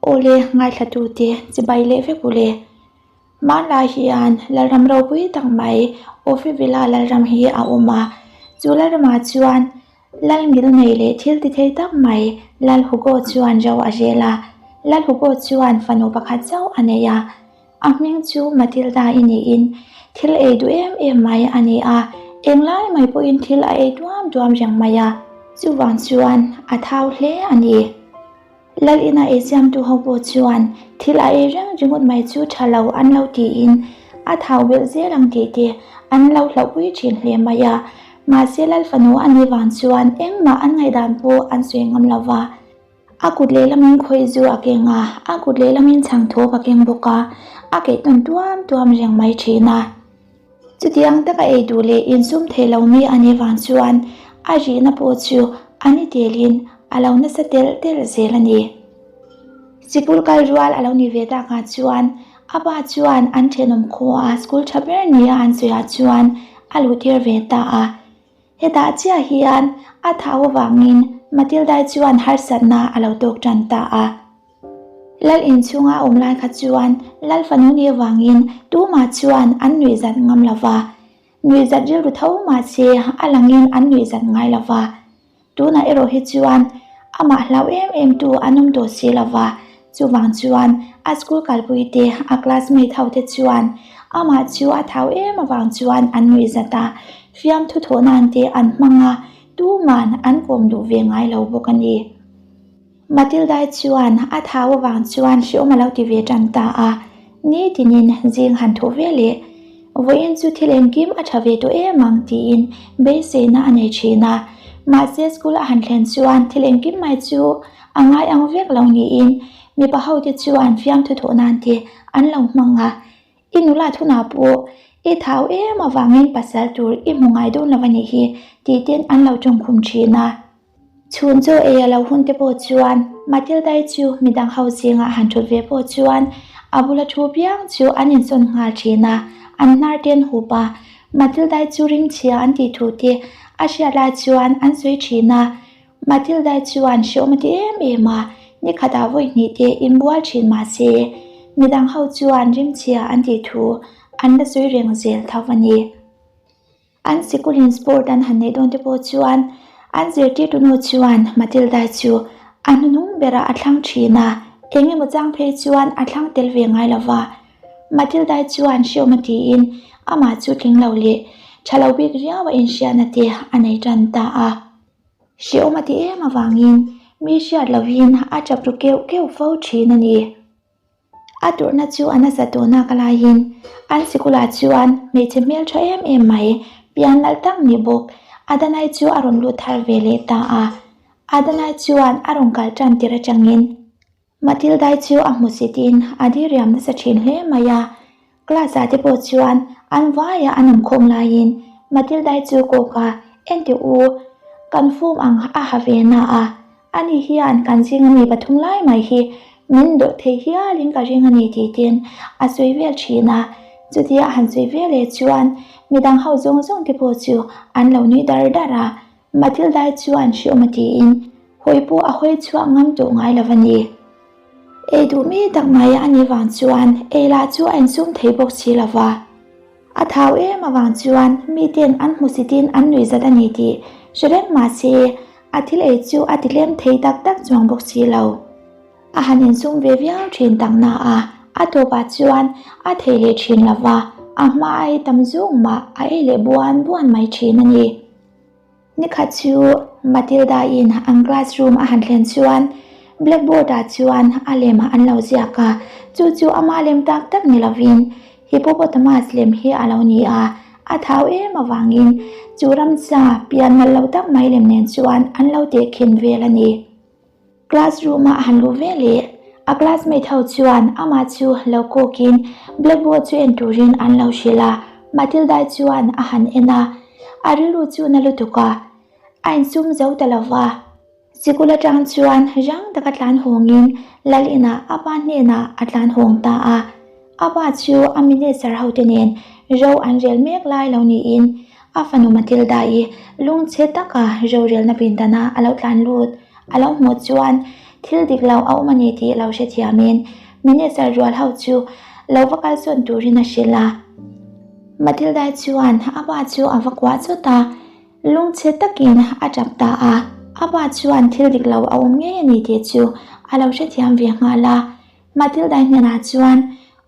Awle, ngaithlatute chibai leh vek u le. Hmanlai hian Lalram ropui tak mai Ofivilla Lalram hi a awm a, chu Lalramah chuan Lal ngil nei leh thil ti thei tak mai Lal Hugo chuan ro a rel a. Lal Hugo chuan fanu pakhat chauh a nei a, a hming chu Matilda i niin thil ei duh em em mai a ni a, englai mai pawhin thil a ei duam duam reng mai a, chuvang chuan a thau hle a ni. Lal ina ei siamtu ho pawh chuan thil a ei reng ringawt mai chu tha lo an lo tiin a thau belh zel ang tih te an lo hlauhpui thin hle mai a. Mahse Lal fanu a nih vang chuan engmah an ngaihdan pawh an sawi ngam lo va. A kut lehlamin khawi zu a keng a, a kut lehlamin chhang thawp a keng bawk a, a keih tawn tuam tuam reng mai thin a. Chutiang taka ei duh leh insum thei lo mi a nih vang chuan a rihna pawh chu a ni telin a lo nasa telh telh zel a ni. Sikul kal rual a lo ni ve takah chuan a pa chuan an thenawm khua a school tha ber nia an sawiah chuan a luhtir ve ta a. Hetah chiah hian a thau avangin Matilda-i chuan harsatna a lo tawk tan ta a. Lal inchhunga a awm lai kha chuan Lal fanu ni avangin tumah chuan an nuihzat ngam lo va. Nuihzat rilru tho mahse a langin an nuihzat ngai lo va. Tunah erawh hi chuan amah hlau em em tu an awm tawh si lo va. Chuvang chuan a school kalpui te, a classmate ho te chuan amah chu a thau em avang chuan an nuihzat a, fiamthu thawh nan te an hmang a, tuman an kawm duh ve ngai lo bawk a ni. Matilda-i chuan a thau avang chuan hreawm a lo ti ve tan ta a, nitinin zing han thuh ve leh vawiin chu thil engkim a tha ve tawh em ang tiin beiseina a nei thin a. Mahse school a han thlen chuan thil engkim mai chu a ngai ang vek lo niin mipa hote chuan fiamthu thawh nan te an lo hmang a, I nula thunah pawh i thau em avangin pasal tur i hmu ngai dawn lo a nih hi tih ten an lo tawngkhum thin a. Chhun chaw ei a lo hun te pawh chuan Matilda-i chu midang ho zingah han thut ve pawh chuan a bula thu piang chu an insawn nghal thin a, an hnar te an hup a. Matilda-i chu ringchhia an tih thu te a hriat lai chuan an sawi thin a. Matilda-i chuan hreawm a ti em em a, ni khatah vawi hnih te inbual thin mah se midang ho chuan rimchhia an tih thu an la sawi reng zel tho a ni. An sikulin sport an han neih dawn te pawh chuan an zirtirtu nu chuan Matilda chu a hnuhnung berah a thlang thin a, eng emaw chang phei chuan a thlang tel ve ngai lo va. Matilda chuan hreawm a tiin amah chu tling lo leh tha lo bik riau a inhriatna te a nei tan ta a. Hreawm a ti em avangin mi hriat lovin a tap ru keuh keuh fo thin a ni. A turhna chu a nasa tawhna ka laiin an sikulah chuan hmeichhe hmeltha em em mai pian nalh tak ni bawk Adanai chu a rawn lut thar ve leh ta a. Adanai chuan a rawn kal tan tir atangin Matilda-i chu a hmusitin a diriam nasa thin hle mai a. Class ah te pawh chuan an vaiah an awmkhawm laiin Matilda-i chu kawk a, Enteh u, kan fum ang a ha ve na a, ani hian kan zinga mi pathum lai mai hi min dawh thei hialin ka ring a ni tih ten a sawi vel thin a. Chutia a han sawi vel leh chuan midang ho zawng zawng te pawh chu an lo nui dar dar a, Matilda-i chuan hreawm a tiin hawi pawh a hawi chhuak ngam tawh ngai lo a ni. Ei duh mi tak mai a nih vang chuan ei lah chu a insum thei bawk si lo va. A thau em avang chuan miten an hmusitin an nuihzat a ni tih hre reng mah se a thil ei chu a titlem thei tak tak chuang bawk si lo. A han insum ve viau thin tak na a, a tawpah chuan a thei leh thin lo va, a hma a ei tam zung mah a ei leh buan buan mai thin a ni. Nikhat chu Matilda in an classroom a han thlen chuan blackboard ah chuan a lem an lo ziak a, chu chu ama lem tak tak ni lovin hippopotamus lem hi a lo ni a, a thau em avangin chu ramsa pian nalh lo tak mai lem nen chuan an lo tehkhin vel a ni. Classroom a han luh ve leh a classmate ho chuan amah chu lo kawkin blackboard chu en turin an lo hrilh a, Matilda chuan a han en a, a rilru chu na lutuk a, a insum zo ta lo va. Sikul atang chuan rang taka tlan hawngin Lal inah a pa hnenah a tlan hawng ta a, a pa chu a minister hote nen ro an rel mek lai lo niin a fanu Matilda-i lungchhe taka rorelna pindana a lo tlan lut. A lo hmuh chuan thil dik lo a awm a ni tih lo hrethiamin Minister rual ho chu lo va kalsawn turin a hrilh a. Matilda chuan a pa chu a va kuah chawt a, lungchhe takin a tap ta a. A pa chuan thil dik lo a awm ngei a ni tih chu a lo hrethiam ve nghal a. Matilda hnenah chuan,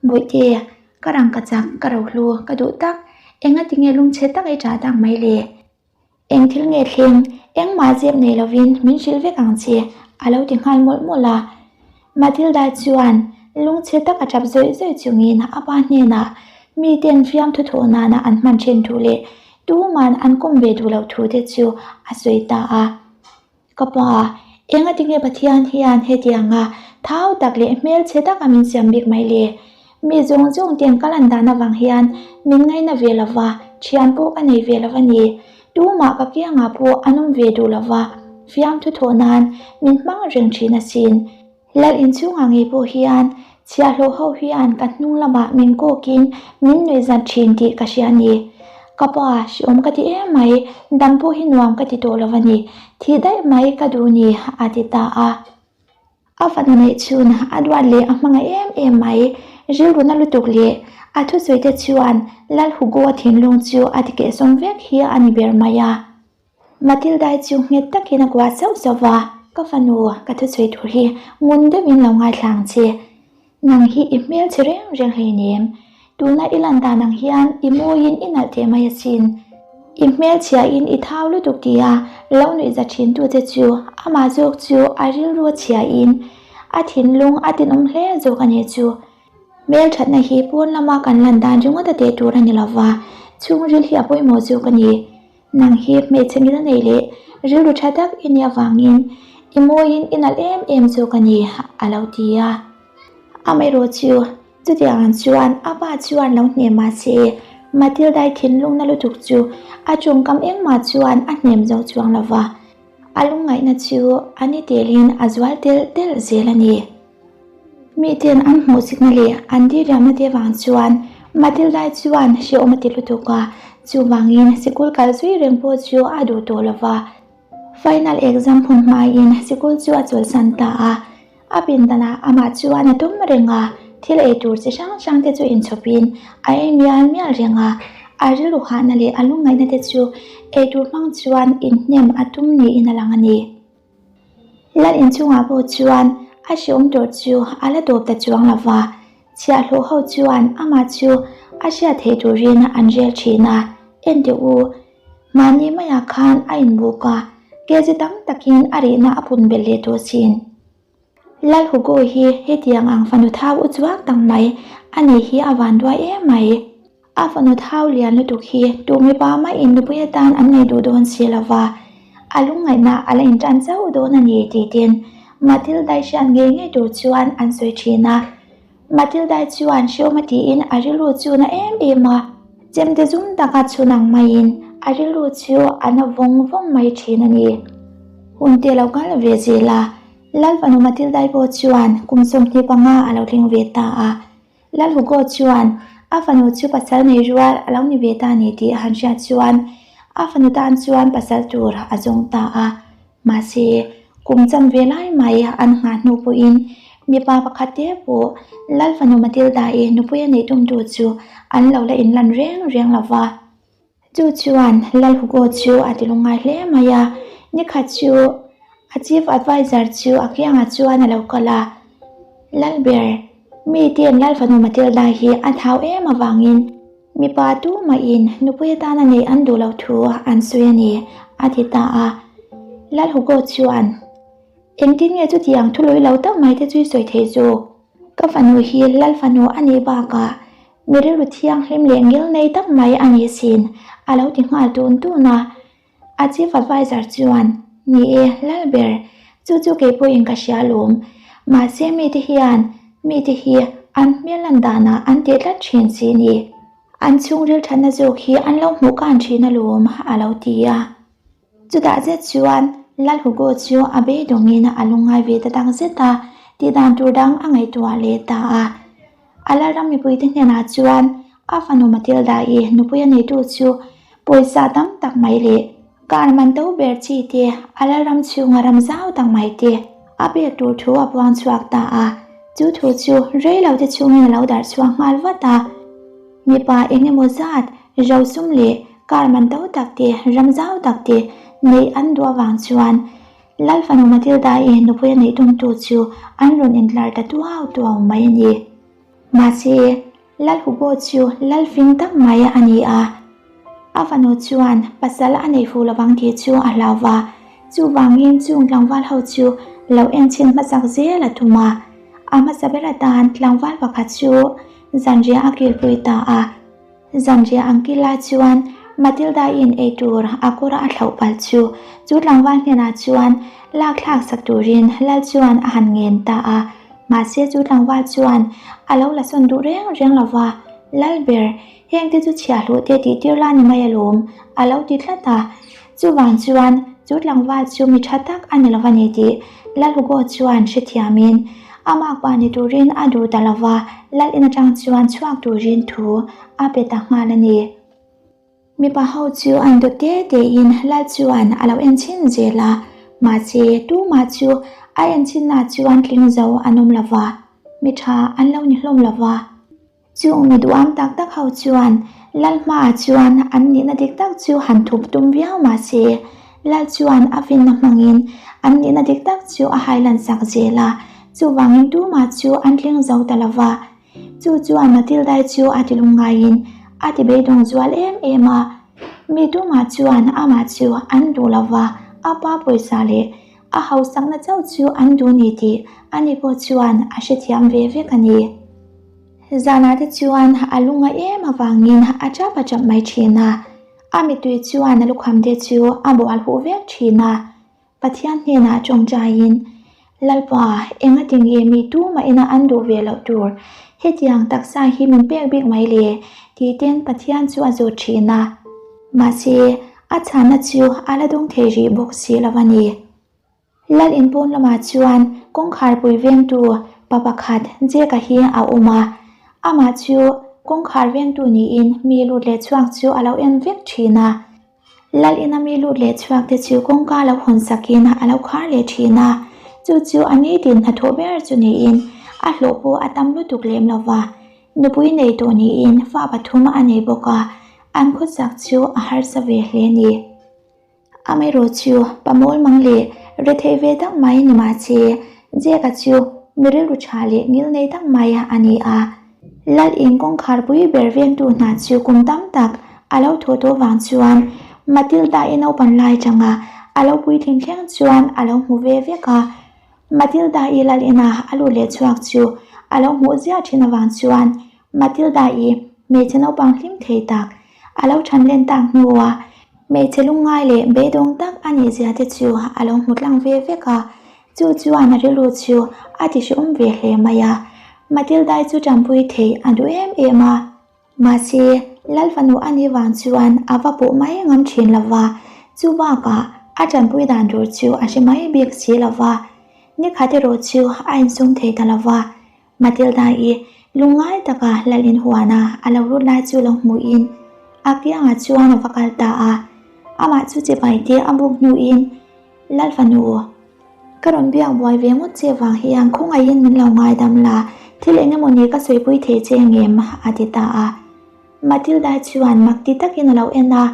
Bawihte, ka rangka chak, ka rohlu, ka duh tak, engatinge lungchhe tak i ṭah tak mai le? Eng thil nge thleng, engmah zep nei lovin min hrilh vek ang che, a lo ti nghal mawlh mawlh a. Matilda chuan lungchhe tak a tap zawih zawih chungin a pa hnenah miten fiamthu thawh nana an hman then thu leh tuman an kawm ve duh loh thu te chu a sawi ta a. Ka pa, engatinge Pathian hian hetianga thau tak leh hmelchhe taka min siam bik mai le? Mi zawng zawng ten ka lan dan avang hian min ngaina ve lo va, thian pawh ka nei ve lo a ni. Tumah ka kiangah pawh an awm ve duh lo va, fiamthu thawh nan min hmang reng thin asin. Lal inchhungah ngei pawh hian chhiahhlawh ho hian ka hnung lamah min kawkin min nuih zat thin tih ka hria a ni. Ka pa, hriawm ka ti em mai, dam pawh hi nuam ka ti tawh lo a ni, thih daih mai ka duh ni, a ti ta a. A fanu neih chhun a duat leh a hmangaih em em mai, rilru na lutuk leh a thusawi te chuan Lal Hugo thinlung chu a ti kehsawm vek hi a ni ber mai a. Matilda-i chu nghet takin a kuah sauh sauh va, Ka fanu, ka thusawi tur hi ngun deuhin lo ngaithla ang che. Nang hi i hmelchhe reng reng hleinem. Tuna i lan dan ang hian i mawiin i nalh teh mai asin. I hmelchhiain i thau lutuk tia lo nuih za thintu che chu amah zawk chu a rilru a chhiain a thinlung a tinawm hle zawk a nih chu. Hmelthatna hi pawn lama kan lan dan ringawt a teh tur a ni lova, chhungril hi a pawimawh zawk a ni. Nang hi hmeichhe ngil nei leh rilru tha tak i nih avangin i mawiin i nalh em em zawk a ni, a lo ti a. Amaherawh chu chutiang ang chuan a pa chuan lo hnem mah se, Matilda-i thinlungna lutuk chu a tawngkam engmah chuan a hnem zo chuang lo va, a lungngaihna chu a ni telin a zual telh telh zel a ni. Miten an hmuhsikna leh an diriamna te vang chuan Matilda chuan hrehawm a ti lutuk a, chuvangin sikul kal zui reng pawh chu a duh tawh lo va. Final exam hun hmain sikul chu a chawlhsan ta a, a pindanah amah chuan a tum reng a, thil ei tur chi hrang hrang te chu inchhawpin a ei mial mial reng a, a rilru hahna leh a lungngaihna te chu ei tur hmang chuan inhnem a tum niin a lang a ni. Lal inchungah pawh chuan a hreawm tur chu a la tawp ta chuang lo va, chhiahhlawh ho chuan amah chu a hriat theih turin an rel thin a, Enteh u, mahni maiah khan a inbuk a, kg tam takin a rihna a pun belh leh tawh sin. Lal Hugo hi hetiang ang fanu thau u chuang tak mai a nei hi a van duai em mai. A fanu thau lian lutuk hi tu mipa maiin nupui atan an nei duh dawn si lo va, a lungngaihna a la intan chauh dawn a ni tih tin Matilda-i hriat ngei ngei tur chuan an sawi thin a. Matilda-i chuan hreawm a tiin a rilru chu na em em a, chemte zum taka chhun ang maiin a rilru chu a na vawng vawng mai thin a ni. Hun te lo kal ve zel a, Lal fanu Matilda-i pawh chuan kum 25 a lo thleng ve ta a. Lal Hugo chuan a fanu chu pasal nei rual a lo ni ve ta ni tih a han hriat chuan a fanu tan chuan pasal tur a zawng ta a. Mahse, kum cham ve lai mai an nghah hnu pawhin mipa pakhat te pawh Lal fanu Matilda-i nupui a neih tumtu chu an lo la inlan reng reng lo va. Chu chuan Lal Hugo chu a ti lungngai hle mai a, nikhat chu a chief adviser chu a kiangah chuan a lo kal a, Lalber, mi ten Lal fanu Matilda hi a thau em avangin mipa tumahin nupui atana neih an duh loh thu an sawi a ni, a ti ta a. Lal Hugo chuan, Engtin nge chutiang thu lawih lo tak mai te chu i sawi thei zawk? Ka fanu hi Lal fanu a nih bakah Mi rilru thianghlim leh ngil nei tak mai a ni sin, a lo ti nghal tun tun a. A chief adviser chuan, Ni e, Lalber, chu chu kei pawhin ka hria lawm. Mahse mite hian mite hi an hmel lan danah an tih tlat thin si ni. An chhungril thatna zawk hi an lo hmuh kan thin alawm, a lo ti a. Chutah zet chuan Lal Hugo chu a beidawngin a lungngai ve ta tak zet a, tihdan tur dang a ngaihtuah leh ta a. A Lalram mipuite hnenah chuan a fanu Matilda-i nupui a neitu chu pawisa tam tak mai leh car man to ber chi te, a Lalram chhunga ram zau tak mai te. A pek tur thu a puang chhuak ta a, chu thu chu rei lo te chhungin a lo darh chhuak nghal vat a. Mipa eng emaw zat, rosum leh kar man to tak te, ram zau tak te neih an duh avang chuan Lal fanu Matilda-i nupui a neih tumtu chu an rawn intlar ta tuau tuau mai a ni. Mahse, Lal Hugo chu lal fing tak mai a ni a. A fanu chuan pasal a nei fuh lovang tih chu a hlau va, chuvangin chung tlangval ho chu lo enchhin hmasak zel a tum a. A hmasa ber atan tlangval pakhat chu zanriah a kilpui ta a. Zanriah ang kil lai chuan Matilda-in eitur a kawra a thlauh palh chu chu tlangval hnenah chuan lak thlak sak turin lal chuan a han ngen ta a. Mahse chu tlangval chuan a lo la sawn duh reng reng lo va, Lal ber, heng te chu chhiahhlawh te tih tir la ni mai alawm, a lo ti tlat a. Chuvang chuan chu tlangval chu mi tha tak a ni lo va ni tih Lal Hugo chuan hrethiamin a makpa ni turin a duh ta lo va, Lal in atang chuan chhuak turin thu a pe ta nghal a ni. Mipa ho chu an dawt te tein Lal chuan a lo en chhin zel a, mahse tumah chu a en chhinna chuan tling zo an awm lo va, mi tha an lo ni hlawm lo va. Chung mi duham tak tak ho chuan Lal hmaah chuan an nihna dik tak chu han thup tum viau mahse Lal chuan a finna hmangin an nihna dik tak chu a hailan sak zel a, chuvangin tumah chu an tling zo ta lo va. Chu chuan Matilda-i chu a ti lungngaiin a ti beidawng zual em em a. Mi tumah chuan amah chu an duh lo va, a pa pawisa leh a hausakna chauh chu an duh ni tih ani pawh chuan a hrethiam ve vek a ni. Zanah te chuan a lungngai em avangin a chap a chap mai thin a, a mittui chuan a lukham te chu a bual huh vek thin a. Pathian hnenah tawngtaiin, Lalpa, engati nge mi tumah ina an duh ve loh tur hetiang taksa hi min pek bik mai le? tih ten Pathian chu a zawt thin a. Mahse, a chhanna chu a la dawng thei rih bawk si lo a ni. Lal in pawn lamah chuan kawngkhar pui vengtu pa pakhat Jeka hi a awm a, amah chu kawngkhar vengtu niin mi lut leh chhuak chu a lo en vek thin a. Lal ina mi lut leh chhuak te chu kawngka lo hawn sakin a lo khar leh thin a, chu chu a nitin hnathawh ber chu niin a hlawh pawh a tam lutuk lem lo va. Nupui nei tawh niin fa pathum a nei bawk a, an khawsak chu a harsa ve hle a ni. Amaherawh chu pa mawl mang leh rethei ve tak mai ni mahse Jeka chu mi rilru tha leh ngil nei tak mai a ni a. Lal in kawngkhar pui ber vengtu hna chu kum tam tak a lo thawh tawh vang chuan Matilda-i naupan lai tanga a lo puitling thleng chuan a lo hmu ve vek a. Matilda-i lal ina a lut leh chhuak chu a lo hmuh ziah thin avang chuan Matilda-i hmeichhe naupang hlim thei tak a lo than len tak hnua hmeichhe lungngai leh beidawng tak a nih zia te chu a lo hmu tlang ve vek a, chu chuan a rilru chu a ti hreawm ve hle mai a. Matilda-i chu tanpui theih a duh em em a. Mahse, Lal fanu a nih vang chuan a va pawh mai ngam thin lo va, chu bakah a tanpui dan tur chu a hre mai bik si lo va. Nikhat erawh chu a insum thei ta lo va, Matilda-i lungngai taka Lal inhuana a lo lut lai chu lo hmuhin a kiangah chuan a va kal ta a. Amah chu chibai te a buk hnuin, Lal fanu, ka rawn biak buai ve ngawt che vang hian khawngaihin min lo ngaidam la, thil eng emaw ni ka sawipui thei che ngem? a ti ta a. Matilda chuan mak ti takin a lo en a,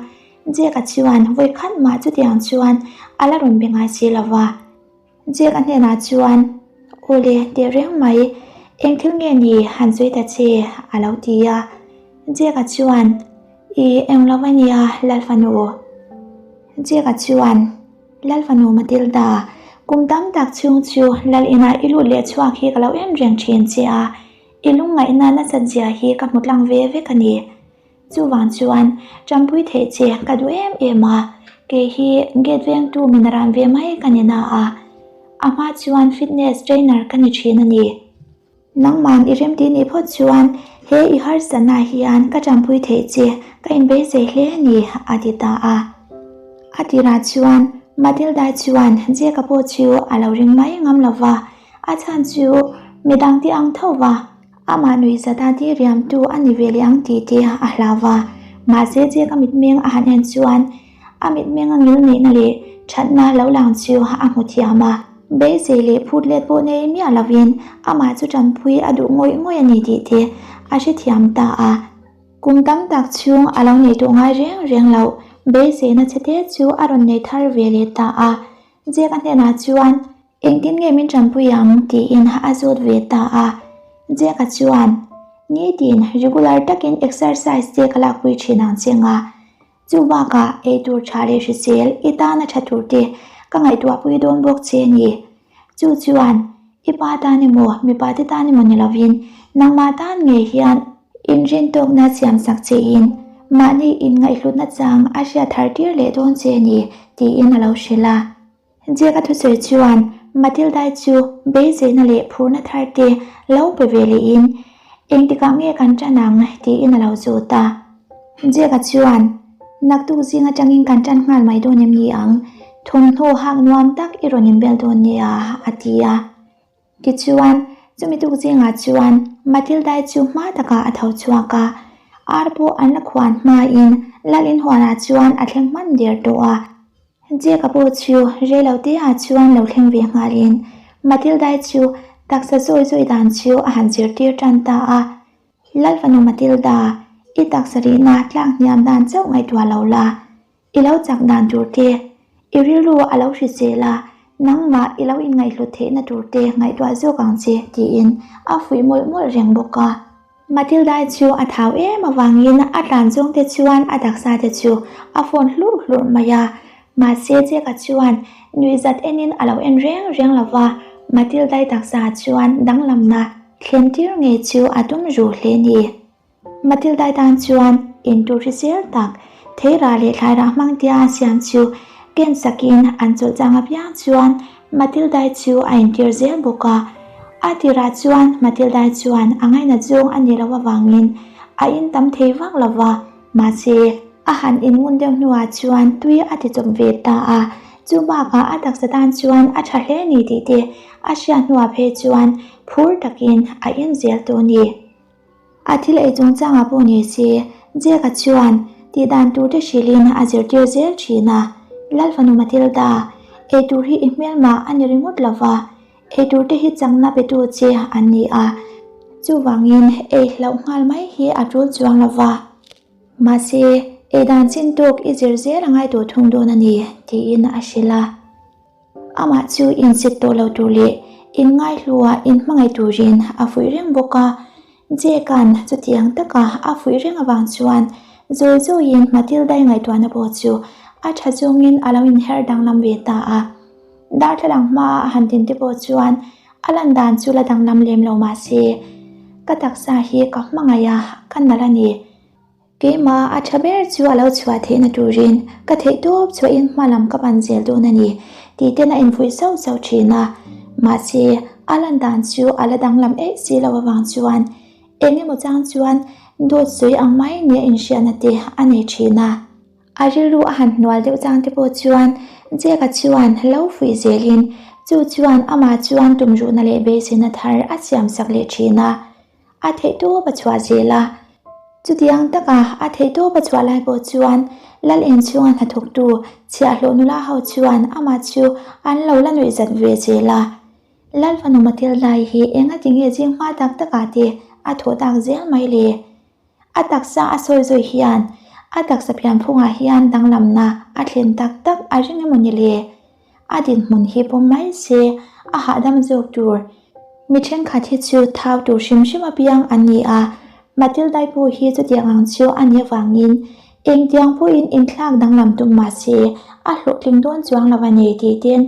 Jack-a chuan vawikhat mah chutiang chuan a la rawn be ngai si lo va. Jack a hnenah chuan, Awle, teh reng mai, eng thil nge ni han sawi ta che? a lo ti a. Jack a chuan, I eng lo a nia, Lal fanu. Jack a chuan, Lal fanu Matilda, kum tam tak chhung chu Lal inah i lut leh chhuak hi ka lo en reng thin che a, i lungngaihna nasat zia hi ka hmu tlang ve vek a ni. Chuvang chuan tanpui theih che ka duh em em a, kei hi gate vengtu min ran ve mai ka ni na a, a hma chuan fitness trainer ka ni thin a ni. Nangman i remti nih phawt chuan he i harsatna hian ka tanpui theih che ka inbeisei hle a ni, a ti ta a. A tirah chuan Matilda chuan Jack-a pawh chu a lo ring mai ngam lo va, a chhan chu midang ti ang tho va, Amah nuihzat a ti riamtu a ni ve leh ang tih te a hlau va, mahse Jack a mitmeng a han en chuan a mitmeng a ngil neihna leh thatna lo lang chu a hmu thiam a. Beisei leh phut let pawh nei miah lovin amah chu tanpui a duh ngawih ngawih a ni tih te a hrethiam ta a. Kum tam tak chhung a lo nei tawh ngai reng reng loh beiseina chhe te chu a rawn nei thar ve leh ta a. Jack a hnenah chuan Engtin nge min tanpui ang? tiin a zawt ve ta a. Jack a chuan Nitin regular takin exercise te ka lakpui thin ang che nga. Chu bakah ei tur tha leh hrisel i tana tha tur te ka ngaihtuahpui dawn bawk che a ni. Chu chuan i pa tan emaw mipa te tan emaw ni lovin nangmah tan ngei hian inrintawkna siamsak chein mahni inngaihhlutna chang a hriat thar tir leh dawn che a ni tiin a lo hrilh a. Jack-a thusawi chuan Matilda-i chu beiseina leh phurna thar te lo pe ve lehin, Engtikah nge kan tan ang? tiin a lo zawt a. Jack-a chuan, Naktuk zing atangin kan tan nghal mai dawn em ni ang? Thawmhnaw hak nuam tak i rawn inbel dawn nia, a ti a. Tichuan, chumi tuk zingah chuan Matilda-i chu hma takah a tho chhuak a. Ar pawh an la khuan hmain lal inhuanah chuan a thleng hman der tawh a. Jack-a pawh chu reilote ah chuan lo thleng ve nghalin Matilda-i chu taksa zawi zawi dan chu a han zirtir tan ta a. Lalfanu Matilda, i taksa rihna tlak hniam dan chauh ngaihtuah lo la, i lo chak dan tur te, i rilru a lo hrisel a, nangmah i lo inngaihhlut theihna tur te ngaihtuah zawk ang che tiin a fuih mawlh mawlh reng bawk a. Matilda-i chu a thau em avangin a tlan zawng te chuan a taksa te chu a fawn hlurh hlurh mai a. Mahse Jack-a chuan nuihzat enin a lo en reng reng lo va, Matilda-i taksa chuan danglamna thlen tir ngei chu a tum ru hle ni. Matilda-i tan chuan intur hrisel tak, theirah leh thlairah hmang tia a siam chu ken sakin an chawlh chang apiang chuan Matilda-i chu a intir zel bawk a. A tirah chuan Matilda-i chuan a ngainat zawng a ni loh avangin a in tam thei vak lo va, mahse a han in ngun deuh hnuah chuan tui a ti chawp ve ta a. Chu bakah a taksa tan chuan a tha hle ni tih te a hriat hnuah phei chuan phur takin a in zel tawh a ni. A thil ei chungchangah pawh ni se, Jack-a chuan tih dan tur te hrilhin a zirtir zel thin a. Lalfanu Matilda, ei tur hi i hmelmah a ni ringawt lo va, ei tur te hi changna petu che an ni a, chuvangin ei hlauh nghal mai hi a tul chuang lo va. Mahse, ei dan chin tawk i zir zel a ngai tawh thung dawn a ni, tiin a hrilh a. Amah chu insit tawh lo tur leh inngaihluah inhmangaih turin a fuih reng bawk a. Jack-a'n chutiang taka a fuih reng avang chuan zawi zawiin Matilda-i ngaihtuahna pawh chu a tha chungin a lo inher danglam ve ta a. Darthlalang hmaa a han din te pawh chuan a lan dan chu la danglam lem lo mah se, Ka taksa hi ka hmangaih a, ka nalh a ni. Keimah a tha ber chu a lo chhuah theihna turin ka theihtawp chhuahin hma lam ka pan zel dawn a ni tih ten a infuih sauh sauh thin a. Mahse, a lan dan chu a la danglam eih si lo avang chuan eng emaw chang chuan dawt sawi ang mai nia inhriatna te a nei thin a. A rilru a han hnual deuh chang te pawh chuan Jack-a chuan lo fuih zelin chu chuan amah chuan tumruhna leh beiseina thar a siamsak leh thin a. A theihtawp a chhuah zel a. Chutiang taka a theihtawp a chhuah lai pawh chuan Lal inchhunga hnathawktu chhiahhlawh nula ho chuan amah chu an lo la nuih zat ve zel a. Lal fanu Matilda-i hi enga tinge zing hma tak takah te a thawh tak zel mai le? A taksa a sawi zawi hian a taksa pianphungah hian danglamna a thlen tak tak a ring emaw ni le? A dinhmun hi pawm mai se a hahdam zawk tur. Mi thenkhat hi chu thau tur hrim hrim apiang an ni a, Matilda-i pawh hi chutiang ang chu a nih avangin engtiang pawhin inthlak danglam tum mah se a hlawhtling dawn chuang lo a ni tih ten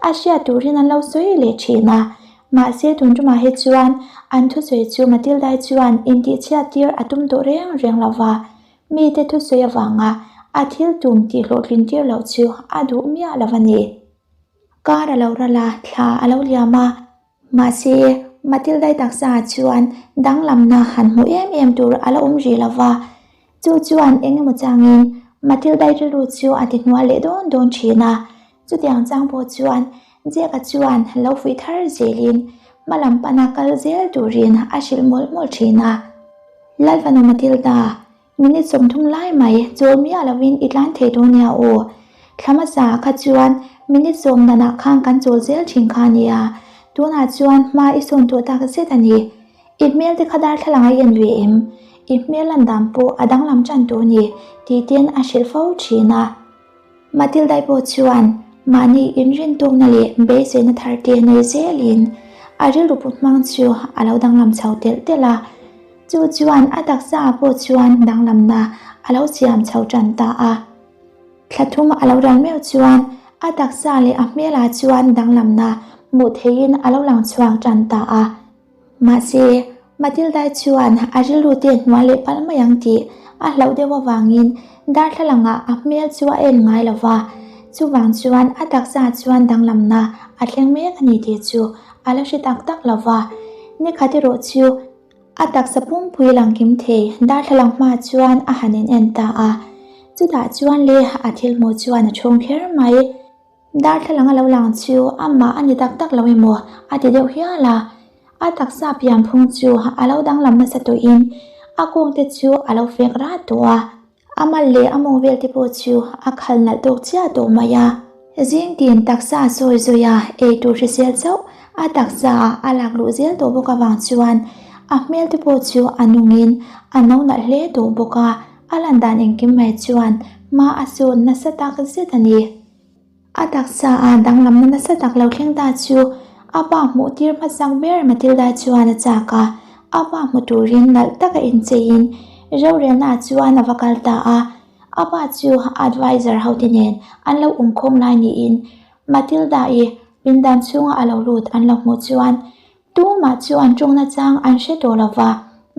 a hriat turin an lo sawi leh thin a. Mahse tun tumah hi chuan an thusawi chu Matilda-i chuan intihchhiat tir a tum tawh reng reng lo va, Mite thusawi avanga a thil tum tih hlawhtlin tir loh chu a duh miah lo a ni. Kar a lo ral a, thla a lo liam a. Mahse, Matilda-i taksa ah chuan danglamna han hmuh em em tur a la awm rih lo va. Chu chuan eng emaw changin Matilda-i rilru chu a ti hnual leh dawn dawn thin a. Chutiang chang pawh chuan Jack-a chuan lo fuih thar zelin hma lam pana kal zel turin a hrilh mawlh mawlh thin a. Lalfanu Matilda, minute 30 lai mai chawl miah lovin i tlan thei dawn nia aw. Thla hmasa kha chuan minute sawmnanah khan kan chawl zel thin kha a nia, tunah chuan hma i sawn tawh tak zet a ni. I hmel te kha darthlalang a en ve em? I hmel lan dan pawh a danglam tan tawh a ni, tih ten a hrilh fo thin a. Matilda-i pawh chuan mahni inrintawkna leh beiseina thar te nei zelin a rilru put hmang chu a lo danglam chho telh telh a. Chu chuan a taksa ah pawh chuan danglamna a lo siam chho tan ta a. Thla thum a lo ral meuh chuan a taksa leh a hmelah chuan danglamna hmuh theihin a lo lang chhuak tan ta a. Mahse, Matilda-i chuan a rilru te hnuai leh palh mai ang tih a hlauh deuh avangin darthlalangah a hmel chu a en ngai lo va, chuvang chuan a taksa chuan danglamna a thleng mek a ni tih chu a la hre tak tak lo va. Nikhat erawh chu a taksa pumpui lang kim thei darthlalang hma chuan a han in en ta a, chutah chuan le a thil hmuh chuan a chhung kher mai. Darthlalang a lo lang chu amah a ni tak tak lo emaw a ti deuh hial a, a taksa pianphung chu a lo danglam nasa tawhin a kawngte chu a lo fek rat tawh a, a mal leh a mawng vel te pawh chu a khal nalh tawk chiah tawh mai a. Zingtin taksa sawi zawi a ei tur hrisel chauh a taksa ah a lak luh zel tawh bawk avang chuan a hmel te pawh chu a nungin a no nalh hle tawh bawk a, a lan dan engkim mai chuan hma a sawn nasa tak zet a ni. A taksa a danglamna nasa tak lo thleng ta chu a pa hmuh tir hmasak ber Matilda chuan a chak a, a pa hmu turin nalh taka incheiin rorelna ah chuan a va kal ta a, a pa chu adviser hote nen an lo awmkhawm lai niin Matilda-i pindan chhunga a lo lut an lo hmuh chuan tumah chu an tawng nachang an hre tawh lo va,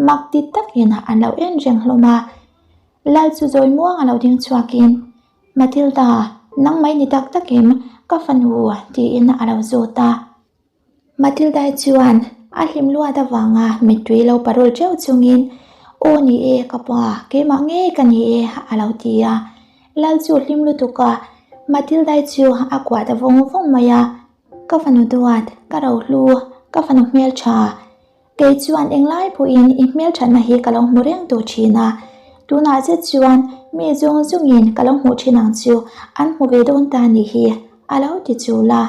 mak ti takin an lo en reng hlawm a. Lal chu zawi muang a lo ding chhuakin Matilda, nang mai ni tak takin ka fanu tiin a lo zawt a. Matilda-i chuan a hlim luat avanga mittui lo parul teuh chungin, Aw ni e ka pa, keimah ngei ka ni e a lo ti a. Lal chu hlim lutuk a, Matilda-i chu a kuah ta vawng vawng mai a. Ka fanu duat, ka rohlu, ka fanu hmeltha. Kei chuan englai pawhin i hmelthatna hi ka lo hmu reng tawh thin a, tunah zet chuan mi zawng zawngin ka lo hmuh thin ang chu an hmu ve dawn ta nih hi, a lo ti chul a.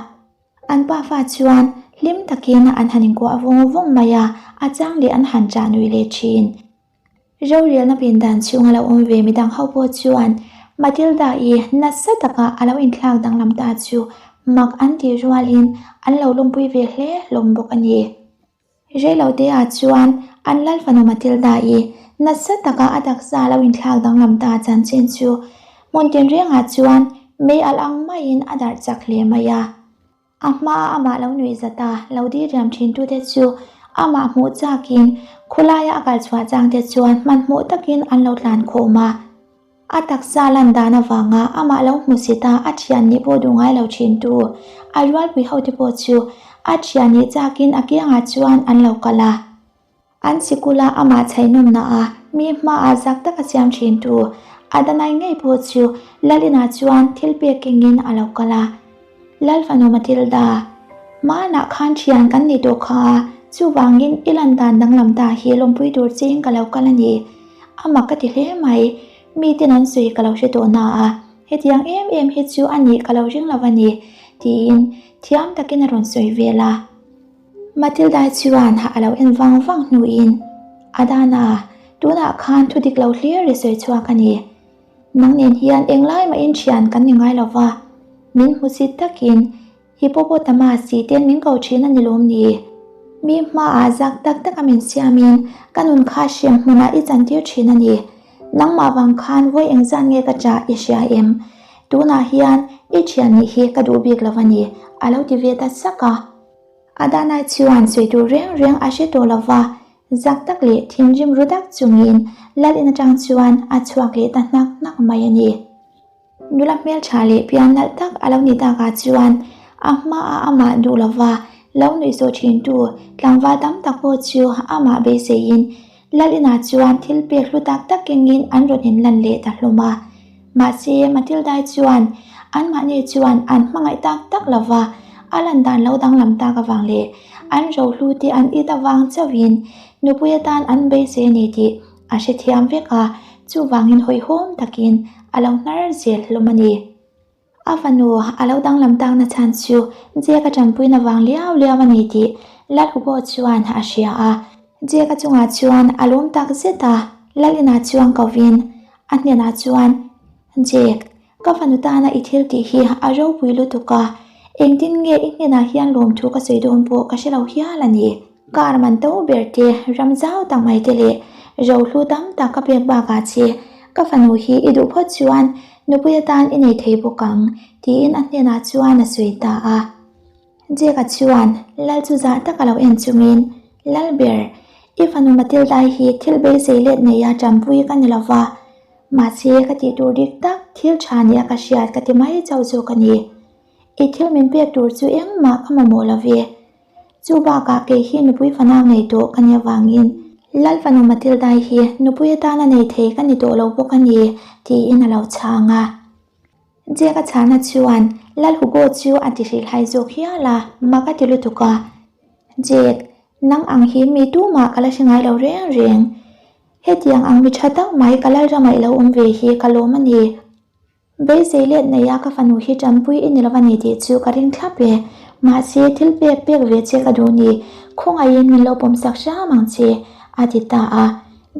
An pafa chuan hlim takin an han inkuah vawng vawng mai a, a chang leh an han chah nui leh thin. Rorelna pindan chhunga lo awm ve midang ho pawh chuan Matilda-i nasa taka a lo inthlak danglam ta chu mak an tih rualin an lo lawmpui ve hle hlawm bawk a ni. Reilote-ah chuan an lal fanu Matilda-i nasa taka a taksa a lo inthlak danglam ta chanchin chu hmun tinrengah chuan mei alh ang maiin a darh chak hle mai a. A hmaa amah lo nuih zat a, lo diriam thintute chu amah hmuh chakin khawlaia a kal chhuah changte chuan hmanhmawh takin an lo tlan khawm a. A taksa lan dan avanga amah lo hmusit a, a thian nih pawh duh ngai lo thintu a rualpui hote pawh chu a thian nih chakin a kiangah chuan an lo kal a. An sikula amah chhainawmna a mi hmaah zak taka siam thintu Adanai ngei pawh chu Lalinah chuan thil pek kengin a lo kal a. Lal fanu Matilda, hmanah khan thian kan nih tawh kha, chuvangin i lan dan danglam ta hi lawmpui tur cheng ka lo kal a ni. A mak ka ti hle mai, miten an sawi ka lo hre tawh na a, hetiang em em hi chu a nih ka lo ring lo a ni, tiin thiam takin a rawn sawi vel a. Matilda chuan a lo en vang vang hnuin, Adana, tunah khan thu dik lo hlir i sawi chhuak a ni. Nang nen hian englai mahin thian kan ni ngai lo va, min hmu chit takin Hippopotamus tih ten min ko thin a ni lawm ni? Mi hmaah zak tak taka min siamin ka nun kha hrem hmunah i chantir thin a ni. Nangmah vang khan vawi engzat nge ka chah i hria em? Tunah hian i thian nih hi ka duh bik lo a ni, a lo ti ve ta sak a. Adana chuan sawi tur reng reng a hre tawh lo va, zak tak leh thinrim ru tak chungin lal in atang chuan a chhuak leh ta hnak hnak mai a ni. Nula hmeltha leh pian nalh tak a lo ni takah chuan a hmaah amah duh lo va, lo nuihsawh thintu tlangval tam tak pawh chu amah beiseiin Lal inah chuan thil pek hlu tak tak kengin an rawn inlan leh ta hlawm a. Mahse, Matilda-i chuan anmahni chuan an hmangaih tak tak lo va, a lan dan lo danglam tak avang leh an rohlu te an it avang chauhin nupui atan an beisei a ni tih a hrethiam vek a, chuvangin hawihhawm takin a lo hnar zel hlawm a ni. A fanu a lo danglam takna chhan chu Jack-a tanpuina vang liau liau a ni tih Lal Hugo chuan a hria a. Jack-a chungah chuan a lawm tak zet a, Lal inah chuan kovin a hnenah chuan, Jack, ka fanu tana i thil tih hi a ropui lutuk a, engtin nge i hnenah hian lawmthu ka sawi dawn pawh ka hre lo hial a ni. Car man to ber te, ram zau tak mai te leh rohlu tam tak ka pek bakah che ka fanu hi i duh phawt chuan nupui atan i nei thei bawk ang, tiin a hnenah chuan a sawi ta a. Jack-a chuan Lal chu zah taka lo en chungin, Lal ber, i fanu Matilda-i hi thil beisei let neia ṭampui ka ni lo va, mahse ka tih tur dik tak thil ṭha nia ka hriat ka ti mai chauh zawk a ni. I thil min pek tur chu engmah ka mamawh lo ve. Chu bakah kei hi nupui fanau nei tawh ka nih avangin Lal fanu Matilda-i hi nupui atana nei thei ka ni tawh lo bawk a ni, tiin a lo chhang a. Jack-a chhana chuan Lal Hugo chu a ti hrilhhai zawk hial a, mak a ti lutuk a. Jack, nang ang hi mi tumah ka la hre ngai lo reng reng. Hetiang ang mi tha tak mai ka Lalramah i lo awm ve hi ka lawm a ni. Beisei let neia ka fanu hi tanpui i ni lo a ni tih chu ka ring thlap e. Mahse, thil pek pek ve che ka duh ni. Khawngaihin min lo pawmsak hram ang che, a ti ta a.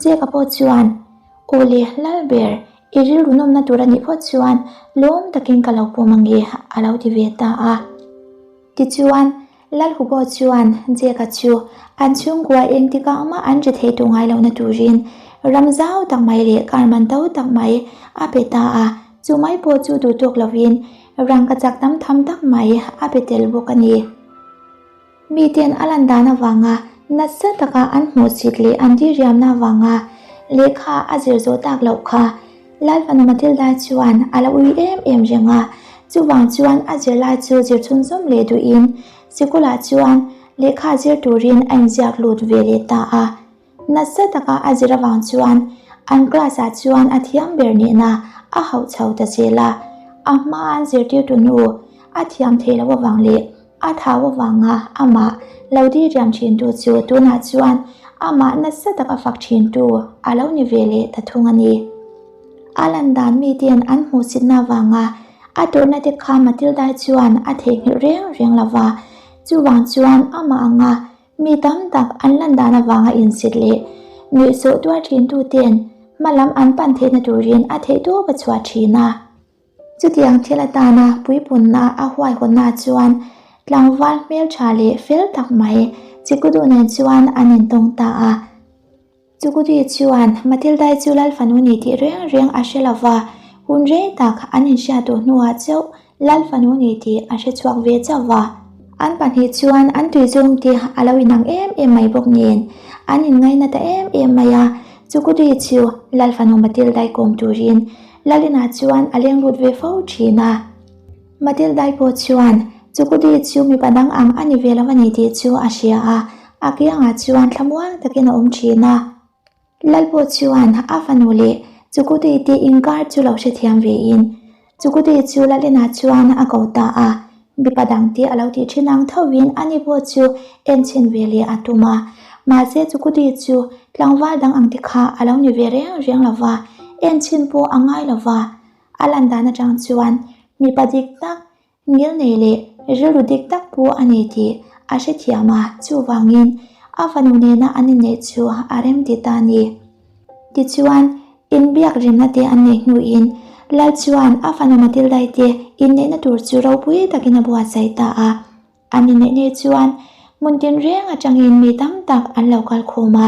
Jack-a pawh chuan, Aw le, Lalber, I rilru nawmna tur a nih phawt chuan lawm takin ka lo pawm ange a lo ti ve ta a. Tichuan, Lal Hugo chuan Jack-a chu an chhungkua engtikah mah an ri thei tawh ngai lohna turin ram zau tak mai leh kar man to tak mai a pe ta a, chu mai pawh chu duh tawk lovin rangkachak tam tham tak mai a pe tel bawk a ni. Miten a lan dan avanga nasa taka an hmuhsit leh an diriamna avanga lehkha a zir zawh tak loh kha Lal fanu Matilda chuan a la ui em em reng a, chuvang chuan a zirlai chu zir chhunzawm leh duhin sikulah chuan lehkha zir turin a inziak lut ve leh ta a. Nasa taka a zir avang chuan an class ah chuan a thiam ber nihna a hauh chho ta zel a, a hmaa an zirtirtu nu a thiam theih loh avang leh A thau avanga amah lo diriam thintu chu tunah chuan amah nasa taka fak thintu a lo ni ve leh ta thung a ni. A lan dan miten an hmuhsitna avanga a tawrhna te kha Matilda chuan a theihnghilh reng reng lo va, chuvang chuan amah anga mi tam tak an lan dan avanga insit leh nuihsawh tuar thintu ten hmalam an pan theihna turin a theihtawp a chhuah thin a. Chutiang thil atana puipunna a huaihawnna chuan tlangval hmeltha leh fel tak mai Chikudu nen chuan an intawng ta a. Chikudu chuan Matilda-i chu Lal fanu ni tih reng reng a hre lova, hun rei tak an inhriat duh hnuah chauh Lal fanu ni tih a hre chhuak ve chauh va. An pahnih chuan an tui zawng te a lo inang em em mai bawk nen an inngaina ta em em mai a. Chikudu chu Lal fanu Matilda-i kawm turin Lalina chuan a leng lut ve fo thin a. Matildai pawh chuan Chukudi chu mipa dang ang a ni ve lo a ni tih chu a hria a, a kiangah chuan thlamuang takin a awm thin a. Lal pawh chuan a fanu leh Chukudi te inkar chu lo hrethiam vein Chukudi chu Lalina chuan a ko ta a, mipa dang te a lo tih thin ang thovin ani pawh chu en chhin ve leh a tum a. Mahse Chukudi chu tlangval dang ang te kha a lo ni ve reng reng lo va, en chhin pawh a ngai lo va. A lan dan atang chuan mipa dik tak, ngil nei leh rilru dik tak pu a ni tih a hrethiam a, chuvangin a fanu nena an inneih chu a remti ta a ni. Tichuan, inbiak rimna te an neih hnuin Lal chuan a fanu Matilda-i te inneihna tur chu ropui takin a buatsaih ta a. An inneih nei chuan hmun tinreng atangin mi tam tak an lo kal khawm a.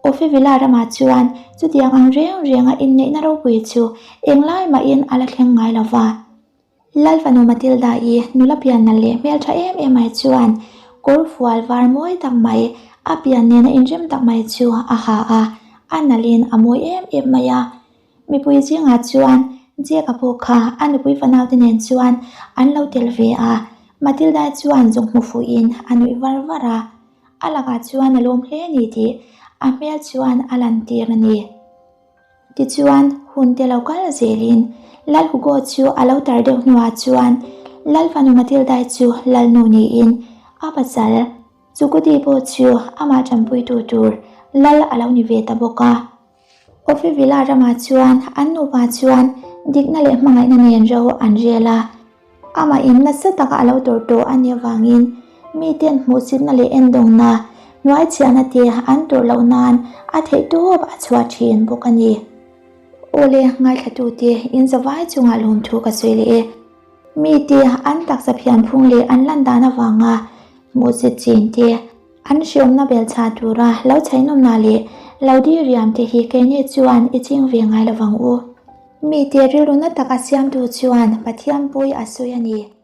Ophevilla ramah chuan chutiang ang reng renga inneihna ropui chu englai mahin a la thleng ngai lo va. Lal fanu Matilda-i nula pian nalh leh hmeltha em em mai chuan kawr fual var mawi tak mai, a pian nena inrem tak mai chu a ha a, a nalhin a mawi em em mai a. Mipui zingah chuan Jack-a pawh kha a nupui fanaute nen chuan an lo tel ve a, Matilda chuan zuk hmu fuhin a nuih var var a, a lakah chuan a lawm hle a ni tih a hmel chuan a lantir a ni. Tichuan, hun te lo kal zelin Lal Hugo chu a lo tar deuh hnuah chuan Lal fanu Matilda-i chu Lalnu niin a pasal Chukudi pawh chu amah tanpuitu tur Lal a lo ni ve ta bawk a. Ophevilla ramah chuan an nupa chuan Dikna leh hmangaihna nen ro an rel a. Amah in nasa taka a lo tawrh tawh a nih avangin miten hmuhsitna leh endawngna, hnuaichhiahna te an tawrh loh nan a theihtawp a chhuah thin bawk a ni. Awle, ngaithlatute in zavai chungah lawmthu ka sawi leh e. Mite an taksa phianphung leh an lan dan avanga hmuhsit chin te, an hriawmna belchhah tura lo chhainawmna leh lo diriam te hi keini chuan i ching ve ngai lovang u. Mite rilru na taka siamtu chuan Pathian pawi a sawi a ni.